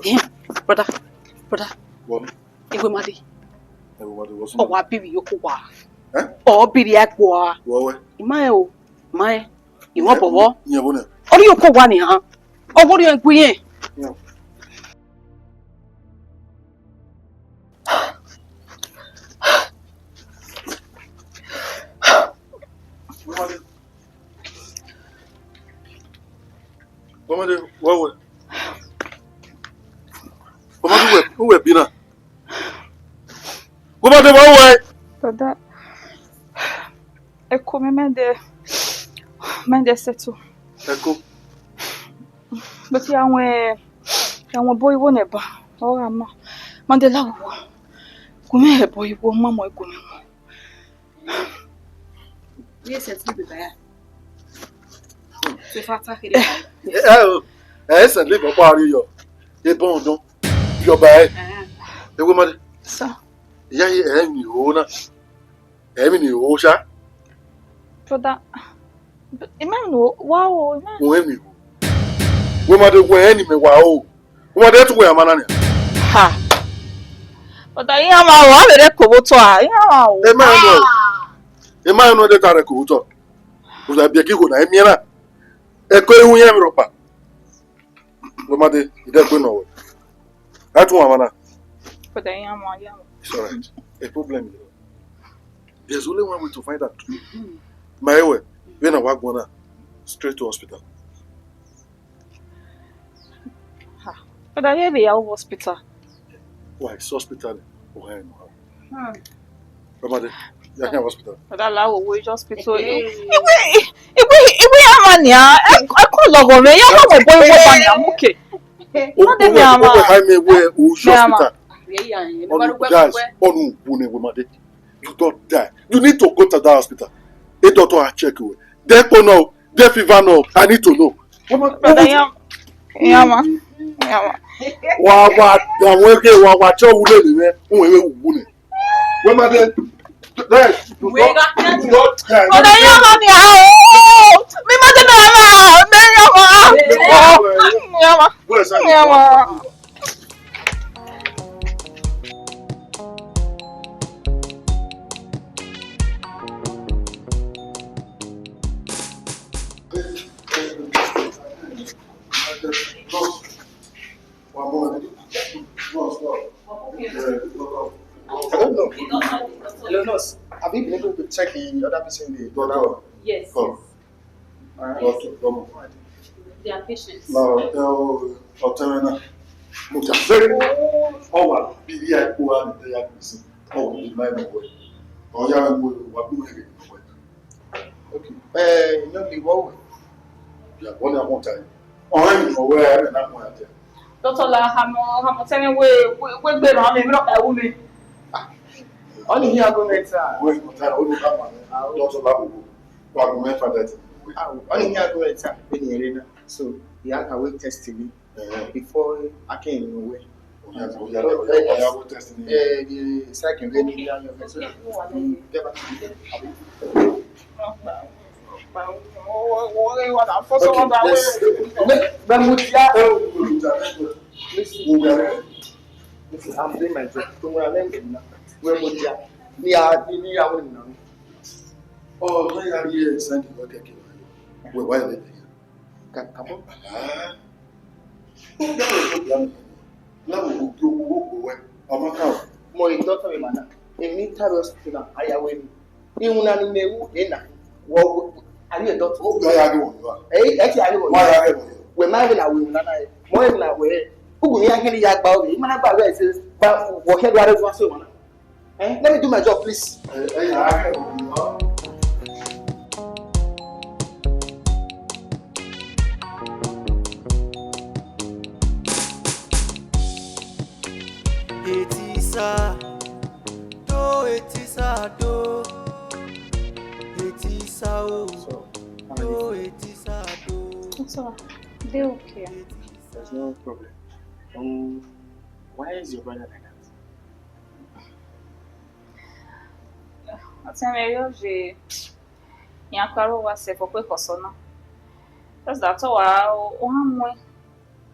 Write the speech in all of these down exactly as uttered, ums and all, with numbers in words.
Ehẹn, brother, brother. What? Ewe ma de. Ewe ma de, what's up? Ọ wa biri yoko wa. Eh? Ọ biri ẹkpo wa. What, what? Ima ẹ o, ima ẹ. Ìwọ bọ̀wọ̀. Ìyẹn bó nẹ. Ọ rhie oko wa nian. Ọ wọ rhie ẹgbe yẹn. Yeah. Wemade, wemade, wẹwẹ. Wemade, uwẹ, uwẹ bi na. Wemade, wẹwẹ. Dada, ẹko mẹ, mẹ de, mẹ de settle. Ẹko. But ya wọn, ya wọn bọ iwo nẹ ba, ọ gha ma, ma de la wo. Gu mẹ ẹbọ iwo, ma mọ gu mẹ wọn. Yes, it's good, yeah. So if I take it, ẹ ẹ o, ẹ ẹ sẹ lẹbọ kpa rri yọ, ebọ ọdọn yọba ẹ. Ewe ma de. Sir. Iya ye ẹ ni o na. Ẹ mi ni o sha. Brother, imẹ ni wa o, imẹ. Wẹ ni o. Wemade, wẹ ni mẹ wa o. Wemade, tu wẹ ama na nia. Ha. Brother, iran ma o, a vbe rre ẹko vbe otọ a, iran ma o. Ẹ ma nọ. Ẹ ma nọ de ta rre ẹko vbe otọ. Uza biẹ ki ho na, ẹ miẹn na. Ẹko iwu yẹn rhọkpa. Wemade, I dẹ gbe nọ wẹ. A tu ama na. Brother, iran ma, iran ma. It's all right. A problem is, there's only one way to find out. Ma ẹ wẹ, vbene a wa guan na, straight to hospital. Ha. Brother, ye vbe ya hospital? Why, it's hospital, eh? Oh, hell no. Hmm. Wemade, ya khian hospital. Brother, la wo wo hospital. Hey. Iwe, iwe, iwe ya ma nia, ẹ, ẹ kọ lọghọ mẹ, ya ma wo bo iwo ba nia, muke. O, o, o, ha mẹ wẹ, o, hospital. Ọnu, guys, ọnu, wune, Wemade. You don't die. You need to go to that hospital. A doctor a check you. They don't know. They fever no. I need to know. Brother, yeah, yeah, ma. Yeah, ma. Wa, wa, da wọn ke, wa, wa, cho wule ni mẹ. Wune, wune. Wemade. Yes. Brother, yeah, ma, yeah, oh. Mi ma de na ma, me, yeah, ma. Yeah, ma. Yeah, ma. I don't know. Hello, nurse. Have you been able to check the other patient? The doctor. Yes. Come. All right. Okay, come on. They are patients. Now, tell, I'll tell you now. Mo jà fẹ́rẹ̀. Ọ wà bí ilé àìkú wa ní tẹ́yà kù sí. Ọ wà ní ìlú àìmọ̀ wẹ̀. Ọ̀ya ẹ̀wọ̀ wà bí wọ́n yẹ kí wọ́n wẹ̀. Okay. Eh, no, mi wọ wẹ. Ya, wọ ni a mọ ta yi. Ọ̀rẹ́ mi, ọ̀wẹ́ ẹ̀ na mọ ya tẹ. Doctor la, hamọ, hamọ tẹni we, we, we gbe ran mi, mi rọ ka wu mi. Ah. Ọ ni hin argument a. Wẹ, ọ̀tá, ó ní ká mọ̀ ní. Ah, ó. Doctor la wo. Wa argument for that. Ah, ọ ni hin argument a, pe ni ere na. So, he had to wait test mi. Eh. Before I can know where. Oya, oya, oya, oya, go test me. Eh, the second, let me hear your version. Mm, get back to me. Okay, let's, let, let me tell you. Listen, listen, I'm doing my job. Don't worry, let me know. Where would you? Me, I, me, me, I wouldn't know. Oh, no, you are here, send the work again. Wait, why are they there? Ka, ka bọ. Ah. Ó dáhùn tó bí àmì. Láwọn òbí owó kò wẹ. Ọmọ káwọn. Mo ì dọ́tọ̀ mi màná. Èmi tàbí hospital náà, ayáwó mi. Ihun náà ni mo wú, ẹ̀ nà. Wọ́n wú, are you a doctor? Ó gbọ́ ya ni wọ̀nyí wa. Ẹ, ẹ ti ayé wọ̀nyí. Wọ́n ya rẹ̀ wọ̀nyí. Wẹ̀ máa ń rìn àwẹ̀ ìrìn lánàá yẹn. Mọ́ ìrìn àwẹ̀ ẹ̀. Ó gùn ní akẹ́lẹ́ ya gba òye. Ìmọ̀ náà gbà wẹ̀ ẹ̀ ṣe gba wọ̀ kẹ́lẹ́ wá lójú wá sí ìwọ̀n náà. Eh, let me do my job, please. Eh, eh, yeah, I can. Etisa, do etisa, do. Etisa o, do etisa, do. It's all right. They okay. There's no problem. Um, why is your brother like that? Ọtẹn mwẹ rriọ ye, iran kpa rre owa sẹ fo kpe khọsọ na. Just that ọ wa, ọ ha muẹn.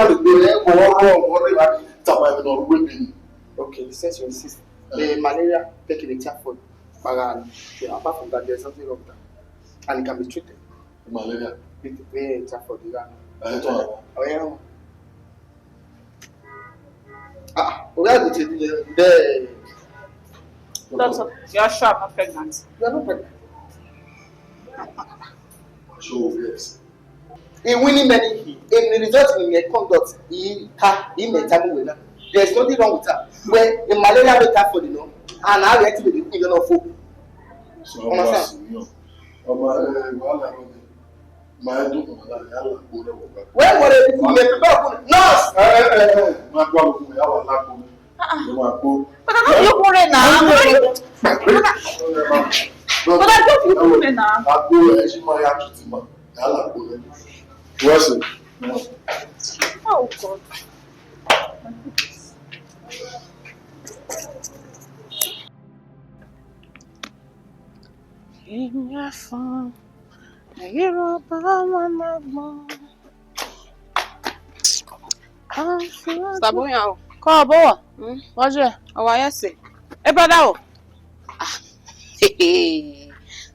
ma le gbe, ẹ, wọ rọ, wọ rre evba ni, tama ẹmwẹ ne ọ rre uwu ebe ni. Okay, since you insist. The malaria, take it in typhoid. Bagha, yeah, apart from that, there's nothing wrong with that. And it can be treated. Malaria. With, with typhoid, yeah. Ẹ tọ. Oh, yeah. Ah, we are going to do the, Doctor, you are sure I'm not pregnant? You are not pregnant. Show yes. He winning many he, in the result in the conduct, he ha, he may tell me now. There's nothing wrong with her. Well, the malaria may typhoid, you know, and I react to the thing, you know, for. So, I'm Understand? Asking you. Ọmọ, ẹ, wàhálà ló dé. Ma ẹ dùn mọ́ lára, yà á là kó lẹ́wọ̀ gbà. Wẹ́ẹ́ wọlé ikú mi, ẹ fi bẹ́ẹ̀ kú. Nurse! Ẹ, ẹ, ẹ, ẹ, máa gbọ́ àwọn ọmọ ìyá wà lágbo mi. Ló máa kó. But I don't look worried now. But I don't look worried now. Àgbo ẹ̀ ṣì máa yá tutù mọ́. Yà á là kó lẹ́wọ̀. Wọ́n ṣe. Oh, God. Sabun ya o. Kọ bọ wa. Mm. What's your? Ọ wa ya sẹ. Ẹ brother o. Ah.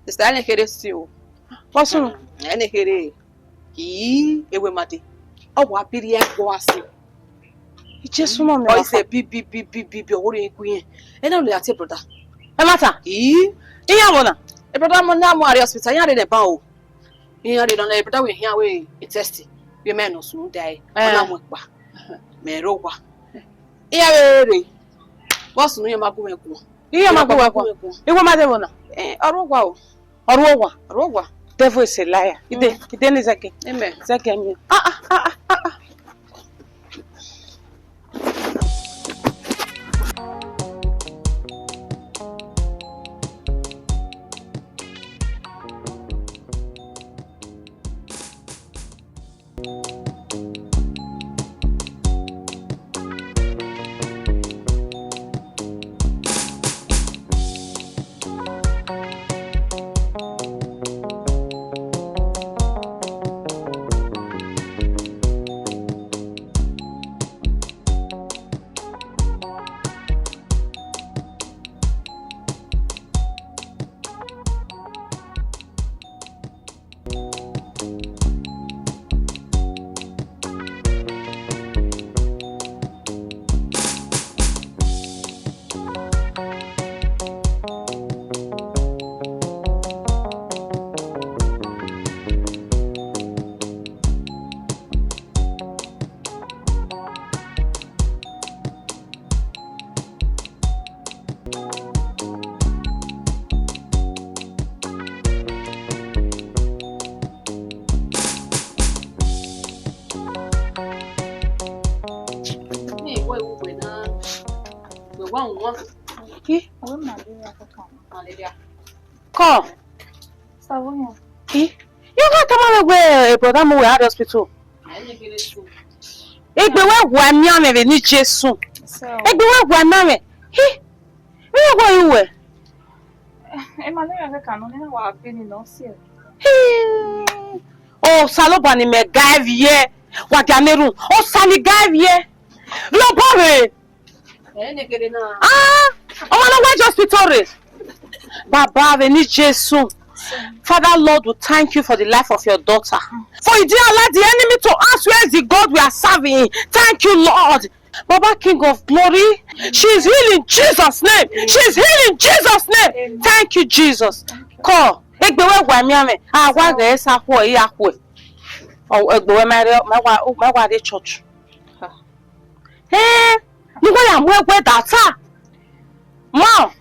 Sister, ẹnẹ kherhe si o. What's your? Ẹnẹ kherhe. Ii, ewe ma de. Ọ wa biri ẹguọ asi. Jesu ma mẹ. Ọ wa ise bi bi bi bi bi bi ọwọrri gu iran. Ena lo ya tie brother. Ẹ ma ta. Ii. Iran vbọ na? E brother mo na mu arre hospital, iran rre nẹ ban o. Iran rre nọ, e brother wẹ iran wẹ e test. Wẹ mẹ nọ sunu da e. Ọ na mu ẹkpa. Mẹ rre owa. Iran vbe rre. Vbọ sunu iran ma gu mwẹ guan. Iran ma gu mwẹ guan. Iwe ma de vbọ na? Eh, ọ rre owa o. Ọ rre owa. Ọ rre owa. Devil is a liar. Ide, ide ni zẹgẹ. Amen. Zẹgẹ mi. Ah, ah, ah, ah, ah, ah. Ni wẹ uwẹ na, wẹ wa wan. Ki. Ọre malaria kọkan. Malaria. Kọ. Sawoyan. Ki. Ye gha tama mwẹ wẹẹ, eh, brother mu wẹ a hospital. Egbe wẹ wa miẹn mwẹ vbe ni Jesu. So. Egbe wẹ wa miẹn mwẹ. Hi. Vbe wẹ ru wẹ? Malaria kọkan nọ, ne wa gbe ni nọ si. Hi. Osanobua ne imẹ ga ẹvbiẹ. Wa dia ne erhunmwu. Osa ni ga ẹvbiẹ. Lobọ vbe. Ah, ọmọ na wẹ hospital rre. Baba, vbe ni Jesu. Father Lord, we thank you for the life of your daughter. For he didn't allow the enemy to ask where is the God we are serving. Thank you, Lord. Baba, King of glory, she is healed in Jesus' name. She is healed in Jesus' name. Thank you, Jesus. Kọ, egbe wẹ wa miẹn mwẹ. A wa ghẹ sa khuẹ, ya khuẹ. Ọ, egbe wẹ ma rre, ma wa, ma wa rre church. Eh, ne uwa ya mu egbe da ta. Ma,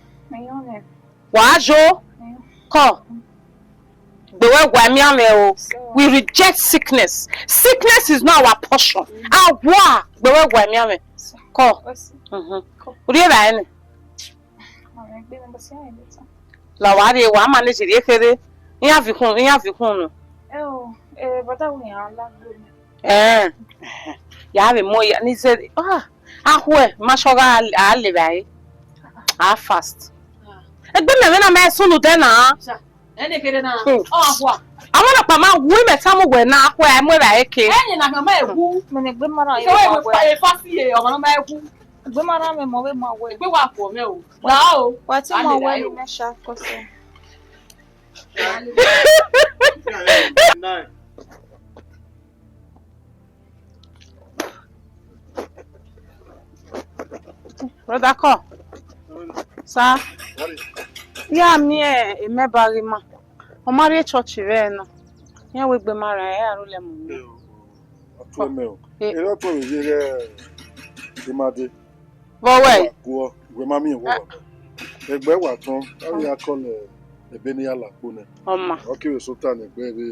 wa yo. Kọ. Gbe wẹ wa miẹn mwẹ o. We reject sickness. Sickness is not our portion. Awa, gbe wẹ wa miẹn mwẹ. Kọ. Mhm. Uri ra ene. La wa rrie, wa manage rhie kherhe. Iran vikhun, iran vikhun nọ. Ẹ o, eh, brother, we yan la gbe. Eh. Ya vbe mọ ya ni zẹ, ah, akhuẹ, ma sọ gha a levba re. A fast. Egbe mẹ vbe na ma sunu dẹ na. Ẹni kere na. Hmm. Ọ wa. Àwọn ọ̀pá máa wú ìmẹ̀ sámú wẹ̀ náà, akhuẹ, ẹ mú ẹ̀rà eke. Ẹni na kan ma wu. Mene gbe mara. Ìjọba ìwé pa e fásiyè, ọmọ náà ma wu. Gbe mara mẹ mọ vbe ma wẹ. Gbe wa kọ mẹ o. La o. Wa ti ma wẹ ni mẹ sha kọsẹ. Brother Call. Sir. Ya miẹn emẹ ba ghi ma. Ọ ma rrie church vbe na. Iran wegbe ma ra, ẹ aro lẹ mu. Ọtuẹmẹ o. Eh. Erha ọtuẹmẹ ye ghẹ ima dee. Vbọ wẹ? Wa guọ, wẹ ma miẹn wọ wa. Egbe wa tọn, a ya kọlẹ ebe ne ya la kpo nẹ. Ọ ma. Ọ kevbe sota ne egbe vbe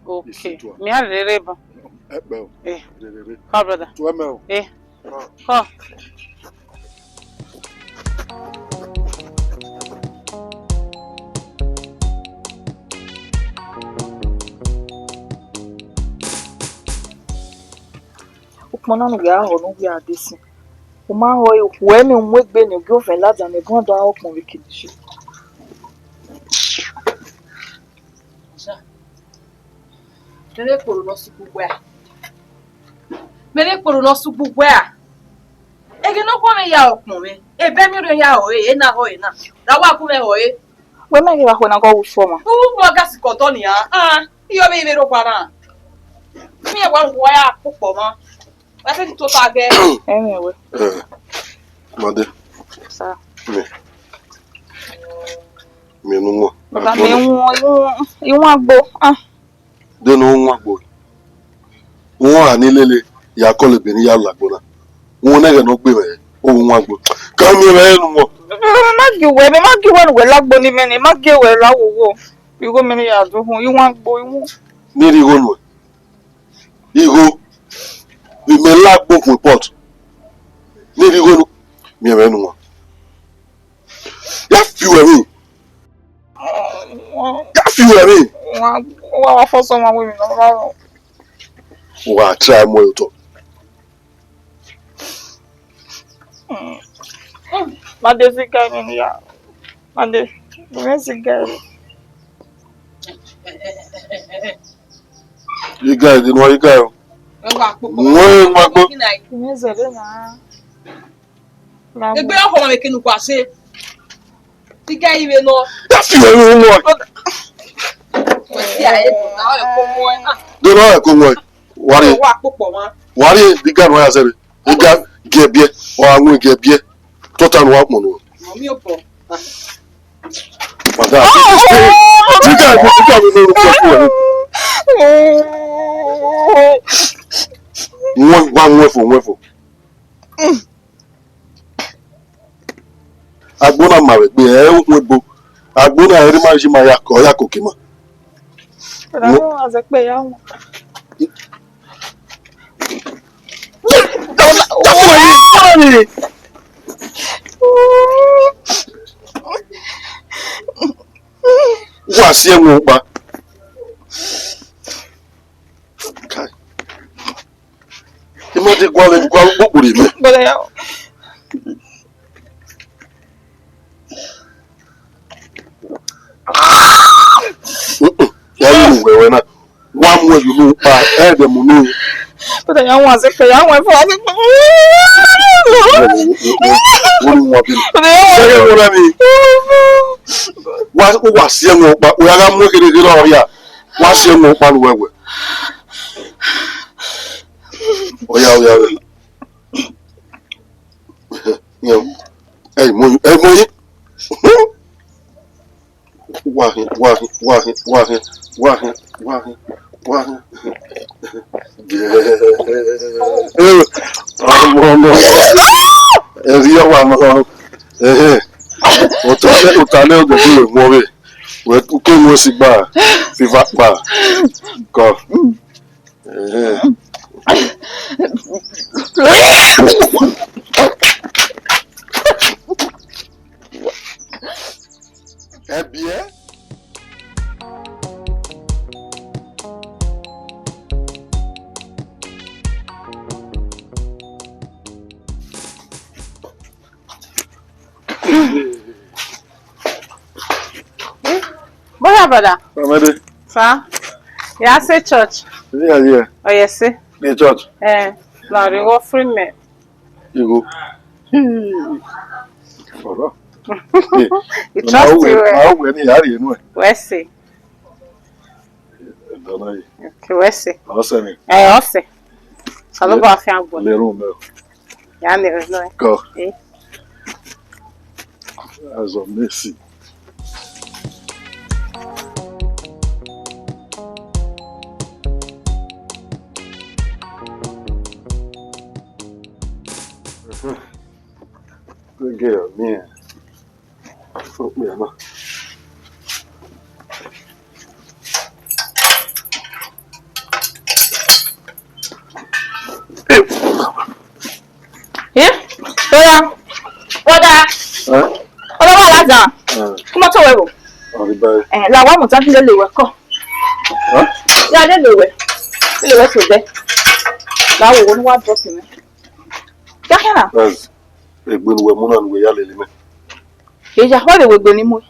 Okay. Isitua. Mi a rere bọ. Ẹkpẹ o. Eh. Rere. Call brother. Tuẹ mẹ o. Eh. Call. Ukpọn na ne u ghi a họ ne u ghi a de sin. U ma họ ẹre, okhuo ẹre ne u mu egbe ne u gie ovẹn ladian ne ẹbọn do a họ ukpọn vbe kilishi. Mẹ vbe kpolo ne ọ sẹ ukpọn uwẹ a. Mẹ vbe kpolo ne ọ sẹ ukpọn uwẹ a. Ẹghẹ ne ọ khuọnmwi ya họ ukpọn mwẹ, ebe mi rhiọn ya họ ẹre, ena họ ẹre na. Ra wa gu mwẹ họ ẹre. Wẹ mẹ ghi vbe akhuẹ na gọ wu sọ ma. U wu gasi kọtọ nian, ah, iyọ vbe ivbe rhọkpa na. Miẹn wa wa ya kpokpọ mwa. Wa te tota gẹ. Ẹmwẹ wẹ. Eh, Made. Sa. Mi. Mi nu wọn. Baba, mi wọn, iwọn, iwọn agbo. Ah. De ne ọ wọn agbo. Wọn a ni lele ya kọlọ ebe ne ya la agbo na. Wọn nẹghẹ ne ọ gbe mwẹ, ọ wọn agbo. Ka miẹn mwẹ nu wọn. Ma gie wẹ, ma gie wẹ ne wẹ la agbo ni mẹ ni, ma gie wẹ la wowo. Igho mẹ ne ya do hun, iwọn agbo, iwọn. Ne rhie igho nuẹn. Igho, vbe imẹ la agbo khuẹ pot. Ne rhie igho nu, miẹn mwẹ nu wọn. Ya fi uwẹ emwi. Ya fi uwẹ emwi. Wa, wa, wa fọsọ ọmwa wẹ emwi ne ọ rrọọ. Wa try mu ẹre otọ. Made siga ni ya. Made, made siga. Iga, de nua iga o. Ẹ wa kpokpọ. Wọ́n ẹ wá gbọ́. Ìyẹn zẹ̀lẹ̀ náà. Egbe ọkọ ma vbe kene ukwa se. Iga ivbe nọ. Ya fi ẹ̀rù wọn. Wẹ si a e bu na, ọ ẹko mọ ẹ. De nua ẹko mọ ẹ. Wari. Wa kpokpọ wa. Wari, iga nua ya zẹre. Iga gẹbiẹ, wa mu gẹbiẹ. Tota nua kpọnu. Mọ mi o bọ. Madam, this guy, this guy, this guy, no, no, no, no. Wọ́n wá wọ́n fò, wọ́n fò. Agbo na ma vbe gbe, ẹ, ohun ebo. Agbo na ẹre ma ji ma ya kọ, ya kọ ke ma. Ọ̀dà náà wà zẹ pé ìyá wọn. Ya, ya, ya, ya, ya. Wa si ẹmwẹ ọkpa. Kai. I ma de gualọ, gualọ ukpokporo mẹ. Brother, ya. Mm-mm. Ya yi mu wẹwẹ na. Wa mu ẹyu nu kpa, ẹ dẹ mu nu. Brother, ya wan zẹ kpẹ, ya wan fo, zẹ kpẹ. Wo ni wọn bi. Brother, ya wan. Sẹgẹ wo na mi. Wa, wa si ẹmwẹ ọkpa, wa gha mu kherhe kherhe ọrria. Wa si ẹmwẹ ọkpa nu wẹwẹ. Oya, oya, oya. Yo. Hey, mo, hey, mo. Wa hin, wa hin, wa hin, wa hin, wa hin, wa hin, wa hin. Yeah. Eh, ọmọ, ọmọ. Ẹ ri ọwa nọ. Ẹhẹ. Otọ lẹ, otọ lẹ, ọgbẹdẹ wẹ mu ọvbe. Wẹ ke mu esi gba, fiva kpa. Kọ. Ẹhẹ. Ẹbiẹ. Brother, brother. Amade. Sir. Ya sẹ church. Is it here? Oh, yes, sir. The church. Eh, na ri go free me. You go. Hmm. Ọ̀rọ̀. You trust you, eh? Ma wẹ ni ya ri enu ẹ. Wẹ sẹ. Ẹdọ na ye. Okay, wẹ sẹ. Ọsẹ ni. Eh, ọsẹ. Salobo afian gbọ. Le room ẹ. Ya le room ẹ. Go. Eh. As of Messi. Good girl, man. Okpia na. Eh? Oya. Brother. Eh? Ọlọ́wọ́ alága. Eh. Kí mọ́tò wẹ̀ wò? Ọ̀rẹ́ báyìí. Eh, làwọn àmọ̀tá fi lè lè wẹ̀ kọ́. Eh? Ya lè lè wẹ̀. Lè wẹ̀ tó bẹ́ẹ̀. Làwọn òwò ni wàá bọ̀ sí mi. Kíákíá náà. Yes. Egbe ne uwẹ mu na ne uwẹ ya lele mẹ. Eya, wẹ vbe wegbe ne I mu?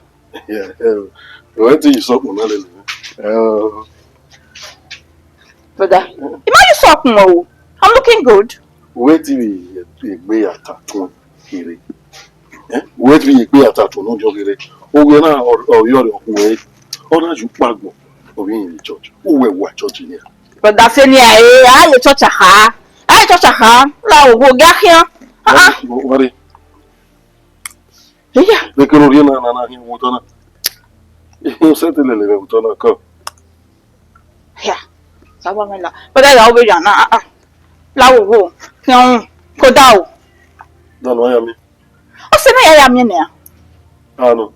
Yeah, eh, wẹ te yi sọkpọn na lele mẹ. Eh, brother, I ma yi sọkpọn o. I'm looking good. Wẹ te vbe egbe ya ta tuẹn kherhe. Eh, wẹ te vbe egbe ya ta tuẹn ne ọ diọn kherhe. Ovbi na ọ, ọ yọrọ ọkhuẹ ẹre. Ọ na ju kpagbọn. Ovbi in church. Uwẹ wa church nia. Brother, sẹ nia, eh, a ye church akha. A ye church akha. La wo wo ga khian. Ah, ah. Wari. Iya. Vbe kene orhiọn na, na, na hin vbe otọ na. Sẹtin lele vbe otọ na kọ. Ya. Saba mẹ la. Brother, ya ovbi ya na, ah, ah. La wo wo. Khian koda o. Dọnọ ya mi. Ọ sẹ ne ya ya miẹn nẹ a? Ano.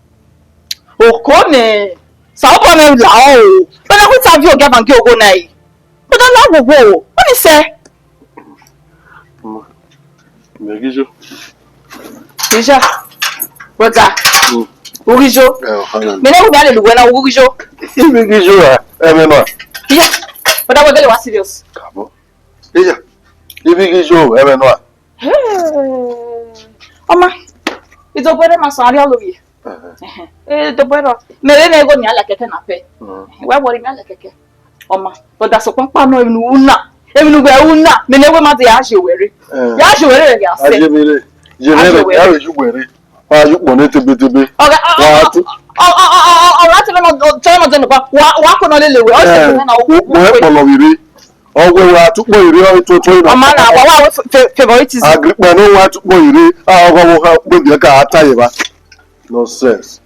Oko nẹ, sa obọ nẹ la o. Brother, who tell you get man get ogo na e? Brother, la wo wo. What is say? Mẹ ghi yo. Ija. Brother. Mm. Ughi yo. Eh, ọkhan na. Mẹ ne wo bia lele uwẹ na, ughi yo. Ibi ghi yo ra, ẹ mẹ ma. Iya. Brother, we gele wa serious. Kabo. Iya. Ibi ghi yo, ẹ mẹ nọ a. Hey. Ọma, idobọ ẹre ma sọ, a rhie ọlọ ovbi e. Ẹhẹn. Ẹhẹn. Idobọ ẹre, mẹ rẹ ne ẹghẹ ne a la kẹkẹ na pẹ. Mm. Wẹ worry, mẹ a la kẹkẹ. Ọma, brother, sokpan kpa nọ emwi ne u ru na, emwi ne uwẹ ru na, mẹ ne wẹ ma de ya ye wẹ rre. Eh. Ya ye wẹ rre, ya sẹ. A ye mi rre. Ye mi rre, ya ye wẹ rre. Wa ye ukpọn ne tebetebe. Ọghe, ọ, ọ, Wa ọ, tu- ọ, ọ, ọ, ọ, ọ, ọ, ra tebe nọ, ọ, tebe nọ, tebe nọ, wa, wa kọ nọ lele wẹ, ọ, Eh, sẹ na, o, ukpọn o, ẹkpọlọ vbe rre. Ọ wẹ wẹ atukpọ ire ọ tuo tuo na. Ọma na, wa, wa, fe-, fe-, favoritism. Agrikpa ne wa atukpọ ire, a ọgọ wo ha gbe biẹ ka a ta ye ba. Nonsense.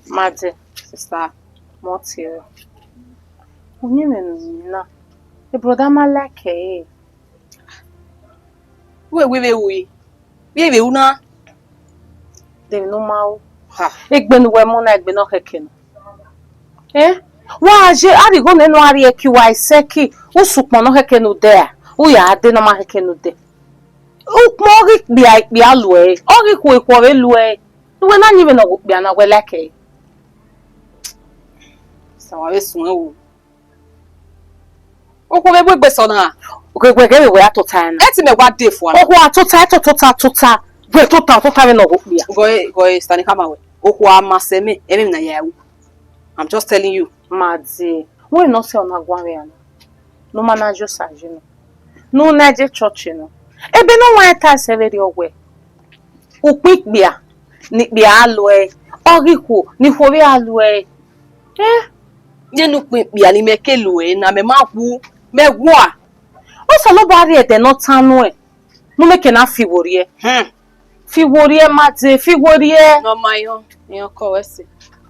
Made, sister, mo ti rẹ. Uyinmwẹ ne uyinmwẹ na. E brother ma like e. Wẹ, wẹ vbe ru? Vbe vbe ru na? De emwi ne u ma ru. Ha. Egbe ne uwẹ mu na, egbe ne ọ khẹke nọ. Eh? Wa ye arigho nẹ ne u a rhie ẹki uwa sẹ ẹki, u sẹ ukpọn ne ọ khẹke ne u dẹ ra? U ya dee ne ọ ma khẹke ne u dẹ. Ukpọn ọ ghi kpia ikpia luẹ, ọ ghi khuo ikhuo vbe luẹ. Uwẹ na yin vbene ọ ghe okpia na, wẹ like ẹre. Sawa vbe suẹn wo. Okhuo vbe bu egbe sẹ ọna. Wẹ, wẹ ghẹ vbe wẹ a tota ẹre na. Ẹ ti mẹ wa de fua. Okhuo a tota, tota, tota, tota. Wẹ tota, tota vbene ọ ghe okpia. Gọe, gọe, Stanley, kama wẹ. Okhuo a ma sẹ mẹ, ẹmwẹ na ya wu. I'm just telling you. Ma de, wẹ nọ sẹ ọna guan vbe a na. Ne u ma na ye osa ye nọ. Ne u na je church nọ. Ebe ne ọ wan ta sẹ vberriọ wẹ. Ukpọn ikpia, ne ikpia a luẹ, ọ ghe ikhuo, ne ikhuo vbe a luẹ. Eh? Ye ne ukpọn ikpia ne imẹ ke luẹ na, mẹ ma wu, mẹ wua. Osanobua rhie ẹdẹ ne ọ tan nuẹn, ne u mẹ ke na fi iwo rriẹ. Hmm. Fi iwo rriẹ, ma de, fi iwo rriẹ. Ne ọ ma yọn, yọn kọ wẹ sẹ.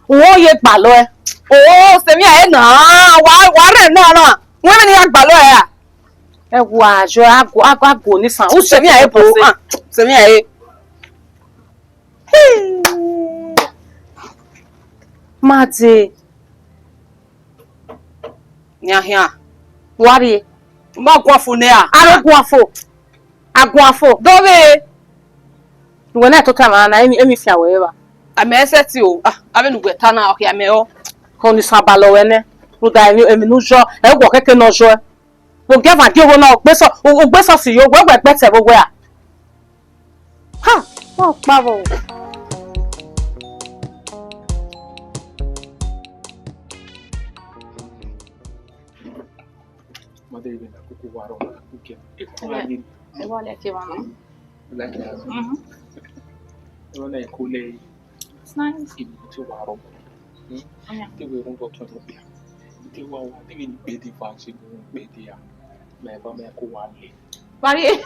Uwẹ ye gbalọ ẹ. Oh, sẹ emwi ẹ na, wa, wa rẹ na na. Wẹ mẹ ne ya gbalọ ẹ a? Ẹ wa, jọ, a go, a go, a go ni san. U sẹ emwi ẹ bo, ah, sẹ emwi ẹ. Ma de. Nian hian. Wa rrie. Ma guan fo nẹ a. A rre guan fo. A guan fo. Dọ vbe. Wẹ na tota mwa na, emwi, emwi fian wẹ evba. Amẹ ẹsẹ ti o. Ah, avbe ne uwẹ ta na, ọkhe amẹ ọ. Ho ni san balọ wẹ nẹ. Rhunmwuda emwi, emwi ne u yọ, ẹ wọ kẹkẹ ne ọ yọ. Vbe ogieva gie ogho na, u gbe sọ, u, u gbe sọ si yo, wẹ wẹ gbẹtẹ vbe owẹ a. Ha, ọ kpavbọ. Mother, even I could go around and cook it. It could have been. I want like it, mama. You like it? Mm-hmm. You want like cool? It's nice. It could go around. Hmm? Yeah. They were on the top of it. They were, they were in bed, they were in bed, yeah. My mama could one day. Parí.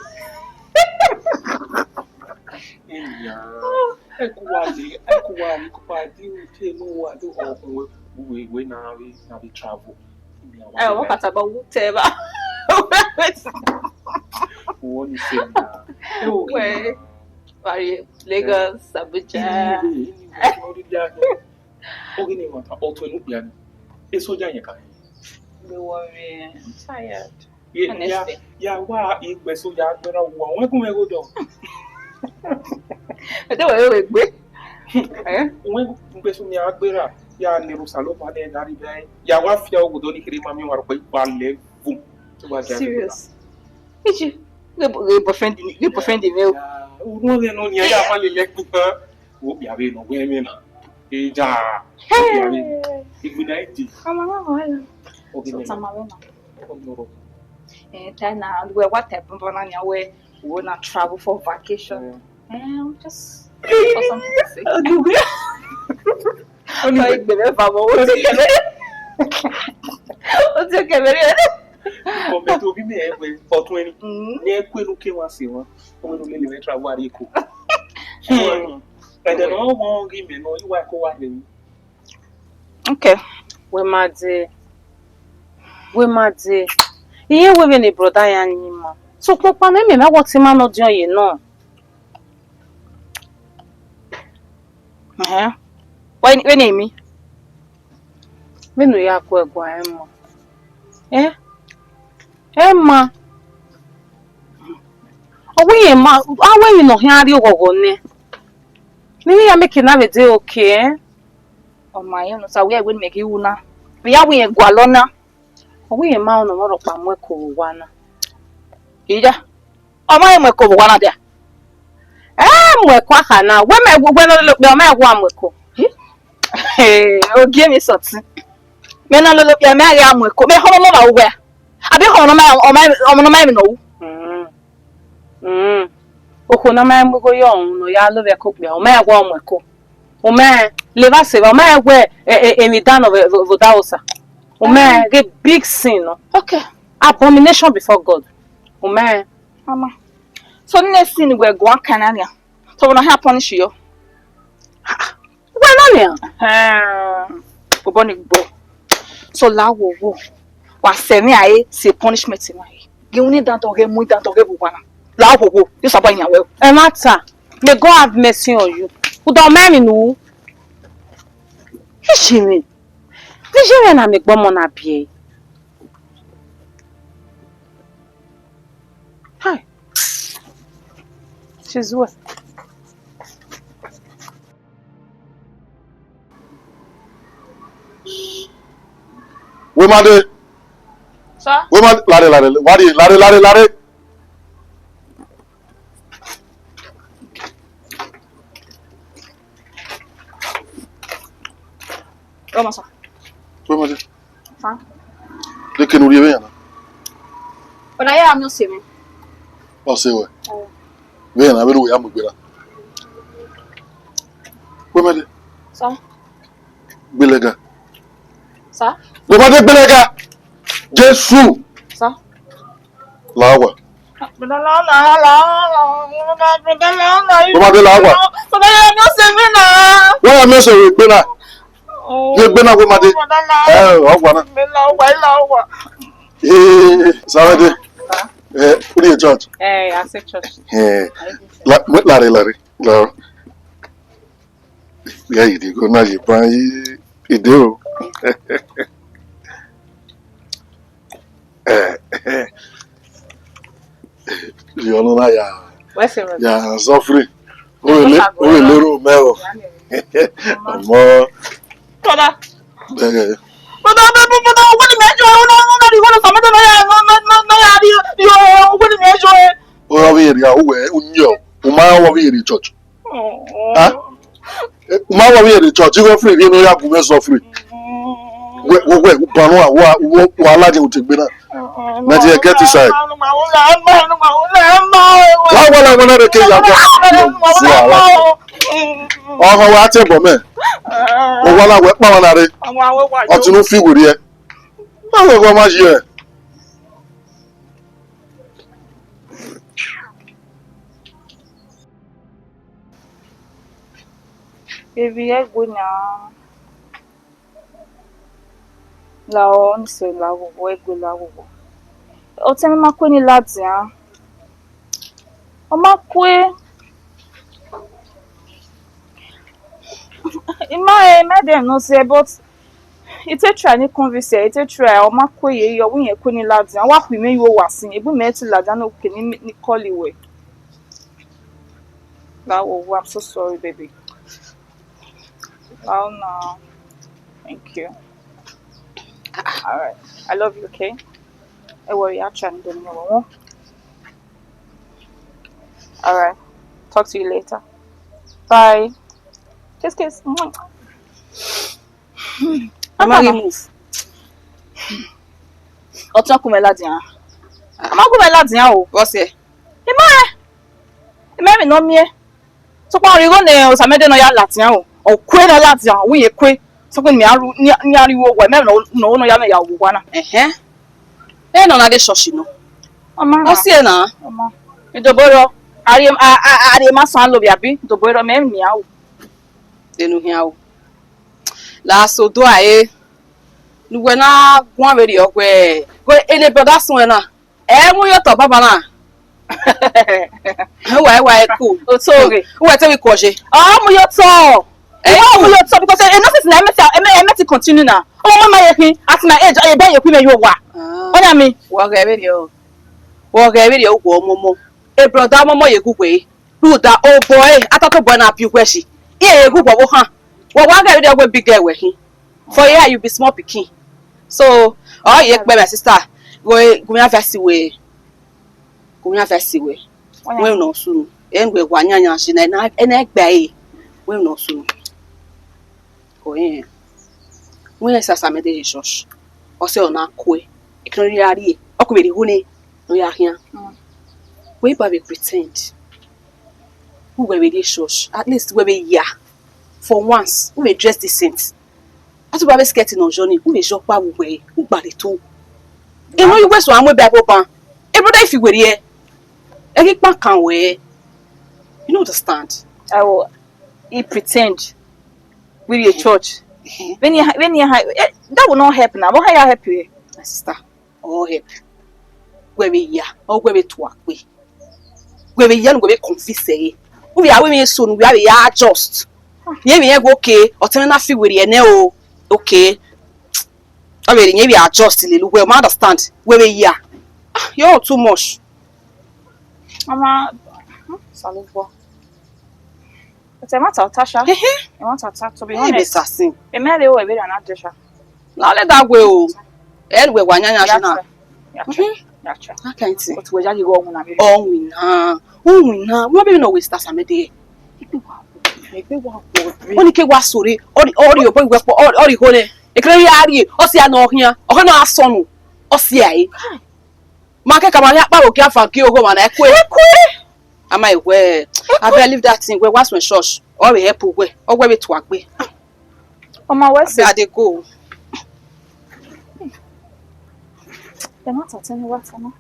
Ènìyàn, ẹ kú wa lè, ẹ kú wa lè, kó pa dé òkè inú wa dé ọkùnrin wíwèé, wíwèé náà rí, náà rí travel. Ẹ wọ́n kàtà bá wú tẹ́ ẹ bá. Wọ́n ní sẹ́yìn náà. Ẹ wò kí Wẹ̀, Parí, Lagos, Abuja. Ìní ìwé, ìní ìwé, ìní ìwé, ìní ìwé. Oge ne emwa ta, ọ tuẹ ne okpia ni. E soja yẹn ka hẹ. Don't worry, I'm tired. Ye, ya, honestly, ya wa igbe soja gbera wa, wọn gun mẹ ghodọ. Ede wẹ we gbe. Eh? Wọn igbe so mi a gbera, ya ne ru Osanobua ne na ri bẹ. Ya wa fia ogodo ni kere ma mi wa ro pe wa level. Serious. Iji, ge boyfriend ni, ge boyfriend ni o. Unu ọghe nọ nia ya ma lele ẹkpo kan. Wo kpia vbe nọ wẹ mwẹ na. Eja. Wo kpia vbe. Hey. Igbina iti. Ọmọ náà wà lọ. Oge so nẹ. Tama vbe na. Ọmọ rọ. Eh, ta na, we wa ta bumbo na nia we, we na travel for vacation. Mm. Eh, I'm just looking for something to say. Oge we. Ọni igbe mẹ va mọ, o te kẹmẹ. O te kẹmẹ rẹ. Ọmọ tó bí mi ẹ wẹ, ọtún ẹni. Mm. Ni ẹ kú ẹnu kẹ wá sí wọn. Ọmọ inú lele mẹ travel àrí èkó. Mm. Ẹ̀dẹ̀ náà wọ́n rí mi náà, ìwà ẹ̀kọ́ wà lẹ́yìn. Okay. Wẹ ma de. Wẹ ma de. Iye wẹ vbe ne brother ya yin ma. So kpọkpa mẹ mẹ ma wọ ti ma nọ diọn ye nọ. Ẹhẹn. Wẹ, wẹ ne mi. Vbene u ya gu ẹre guan ẹmwẹ. Ẹ? Ẹmwẹ. Ọ wẹ irẹn ma, a wẹ emwi ne ọ khian rrie oghọghọ nẹ. Ne I ya make na vbe de okay, ẹ? Ọ ma rẹn ne ọ sa wẹ wẹ ne imẹ ghi ru na. Vbe ya wẹ irẹn gualọ na. Ọ wẹ irẹn ma nọ, ọ rhọkpa mu ẹko vbe owa na. Iya. Ọ ma he mu ẹko vbe owa na dia. Ẹ mu ẹko akha na, wẹ mẹ wẹ ne ọ lele okpia, ọ ma he wa mu ẹko. Ogie emwi sọtin. Mẹ ne ọ lele okpia, mẹ a ghi a mu ẹko. Mẹ khọmọ ọmọ vbe uwẹ. Abi khọmọ ọmọ, ọmọ, ọmọ ne ọ ma emwi ne ọ ru. Mm. Mm. Okhuo ne ọ ma mu igho ye ọmwa ne ọ ya lo vbe ẹko okpia, ọ ma he wa mu ẹko. Ọ ma he levba sevba, ọ ma he wẹ, e, e, emwi dan nọ vbe, vbe, vbe odaro Osa. Ọ ma he ghe big sin nọ. Okay. Abomination before God. Ọ ma he. Mama. So, ne sin wẹ guan kan na nia. So, wẹ na ha punish yọ. Wẹ na nia. Ẹhẹn. Bọbọ ni gbọ. So, la wo wo. Wa sẹ emwi a re, sẹ punishment emwi a re. Ghe unu dan dọ ghe mu dan dọ ghe bu wa na. La wo wo. Yu saba yan wẹ. Ẹ ma ta. May God have mercy on you. U da ọ ma emwi ne u ru. Iye mwẹ. Iye mwẹ na mẹ gbọmọ na biẹ. Hi. She's what? Wẹ ma dee. Sir? Wẹ ma lare, lare, wa rrie, lare, lare, lare. Rọmọ sir. Wẹ ma dee. Sir. De kene u rhie vbe yan na? Ọna ya miẹn ọse mwẹ. Ọse ruẹ? Vbe yan na, vbene uwẹ ya mu egbe na. Wẹ ma dee. Sir. Gbele ga. Sir? Wẹ ma dee gbele ga. Jesu. Sir? La owa. Wẹ ma dee la owa. Wẹ ya miẹn ọse vbe egbe na. Vbe egbe na wẹ ma dee. Ẹ, owa na. Eh, Samede. Eh, u rrie church? Eh, I say church. Eh, la, lare, lare. La. Ya yi de go na ye ban yi ide o. Eh, eh. Yọ nọ na ya, What's it? Ya suffering. O vbe le, o vbe le ro mẹ o. Ọmọ. Brother. Bẹgẹ. Brother, brother, brother, wẹ ne imẹ jọ, wẹ ne, wẹ ne, wẹ ne Samede nọ ya, nọ, nọ, nọ, nọ ya rhie, yo, wẹ ne imẹ jọ, eh. Ọ vbe rhie, uwẹ, u yọ, u ma wọ vbe rhie church. Ah? Eh, u ma wọ vbe rhie church, igho free, vbe ne ọ ya gu mwẹ suffering. Wẹ, wẹ, wẹ, u ban wa, wa, wa, wa ladian u te gbe na. Let you get inside. La wala wala re ke ya gua. Fu ala. Ọhọ wa te bọ mẹ. Ọ wala wẹ kpa wa na re. Ọtunu fi wiri ẹ. Ma wẹ gua ma yi ẹ. Baby, ẹgbe na. La ọ ni sẹ la ghogho, ẹgbe la ghogho. Ọtẹn mwẹ ma kue ni ladian. Ọ ma kue. I ma, I ma dẹ nọ sẹ, but I te try ni convince ẹ, I te try, ọ ma kue ye, ọ wẹ irẹn kue ni ladian, ọ wa khu imẹ ye owa sin, egbe imẹ te ladian ne okẹ ni, ni call wẹ. That, oh, I'm so sorry, baby. Oh, no. Thank you. All right. I love you, okay? Ẹ worry, I'll try and do it. All right. Talk to you later. Bye. Kiss, kiss. Mwah. Ọ ma ghi move. Ọtẹn kue mwẹ ladian. Ọ ma kue mwẹ ladian o. What's it? I ma rẹn. I ma rẹn emwi ne ọ miẹn. Sokpan ọ rhie igho ne Osamẹdẹ ne ọ ya ladian o. Ọ kue ne ọ ladian, ọ wẹ irẹn kue. Sokpan mẹ a ru, ne a ru owa, mẹ ne ọ, ne ọ ya vbe owa na. Ẹhẹn. Ẹ nọ na de church nọ. Ọ ma. Ọ si ẹre na. Ọ ma. Idobo rọ. A rhie, a, a, a rhie ma san lo vbe abi. Idobo rọ mẹ emwi ne a ru. Denu hian o. La so do a e. Ne uwẹ na guan vberriọ wẹẹ, wẹ ene brother suẹn na, ẹ mu ye otọ baba na. Uwa, uwa, ẹ cool. Otọ ghe. Uwa te vbe kuọ je. Ọ mu ye otọ. Ẹ, uwa mu ye otọ because enough since na ẹ mẹ ti, ẹ mẹ, ẹ mẹ ti continue na. Ọmọ ma ye khin, at my age, ẹ bẹ ye khin mẹ ye owa. Ah. Ọ na mi. Wa ghẹ vberriọ. Wa ghẹ vberriọ, uwa ọmọmọ. E brother ọmọmọ ye gu wẹ. Rhunmwuda obọ ẹre, a ta tobọ ẹre na biẹ uwẹ shi. Irẹn ye gu wẹ ọvbokhan. Wẹ wa ghẹ vberriọ wẹ big girl wẹ khin. For here you be small pikin. So, ọ ye kpẹ my sister. Wẹ gu mwẹ advice wẹ. Gu mwẹ advice wẹ. Wẹ nọ sunu. Ẹ wẹ wa yanyan shi na, ẹ na gba ẹre. Wẹ nọ sunu. Ọ ẹ. Wẹ sa Osamẹdẹ ye church. Ọ sẹ ọ na kue. Ekẹn ne ọ ya rrie. Ọ kue vbe rhie igho nẹ. Ne ọ ya khian. Mm. Wẹ ba vbe pretend. Uwẹ vbe rrie church, at least wẹ vbe ya. For once, u vbe dress decent. A tu ba vbe skirt nọ yọ ni, u vbe zẹ ọkpa vbe uwẹ, u gba rre to. Emwi ne uwẹ so a mu ebe ẹvbo ban. E brother if i werriẹ, ẹ ghi kpa kan wẹ. You no understand. Ẹo, he pretend. We dey church. Vbene iran, vbene iran, eh, that will not help now. Vbe ọ ya help you? My sister, ọ help. Wẹ vbe ya, ọ wẹ vbe tua kpe. Wẹ vbe ya ne wẹ vbe convince ẹre. U vbe ya wẹ emwi eso ne u vbe ya adjust. Rẹn vbe rẹn wẹ okay, ọtẹn mwẹ na fi werriẹ nẹ o. Okay. Ọ vbe rẹn vbe adjust lele uwẹ, u ma understand. Wẹ vbe ya. Ah, you're too much. Mama, hmm, Osanobua. But ẹ ma ta ọta sha. Hehe. Ẹ ma ta ọta, to be honest. Ẹ bẹta sin. Ẹ mẹ rẹ o, ẹ vbe rhan na dẹ sha. Na let that way o. Ẹ wẹ wa yan yan shi na. Ya try. Ya try. Ya try. That kind thing. But wẹ ya ye igho ọmọ na vbe. Ọ winna. Ọ winna. Wẹ be no waste time, mẹ de. Egbe wa wọ re. Oni ke wa sore. Ọ rhie, ọ rhie obọ iwẹ kpọ, ọ rhie, ọ rhie ihone. Ekere ya rhie, ọ sia nọ khian. Ọ na sọnu. Ọ sia e. Ma ke ka ma ya kparo kia fan ki ogho ma na kue. Kue. Ama e wẹ, I believe that thing. Wẹ wa suẹn church. Ọ vbe help wẹ. Ọ wẹ vbe tua gbe. Ọmọ wẹ sẹ. I dey go. Ẹ ma ta tẹn ni wa ta na.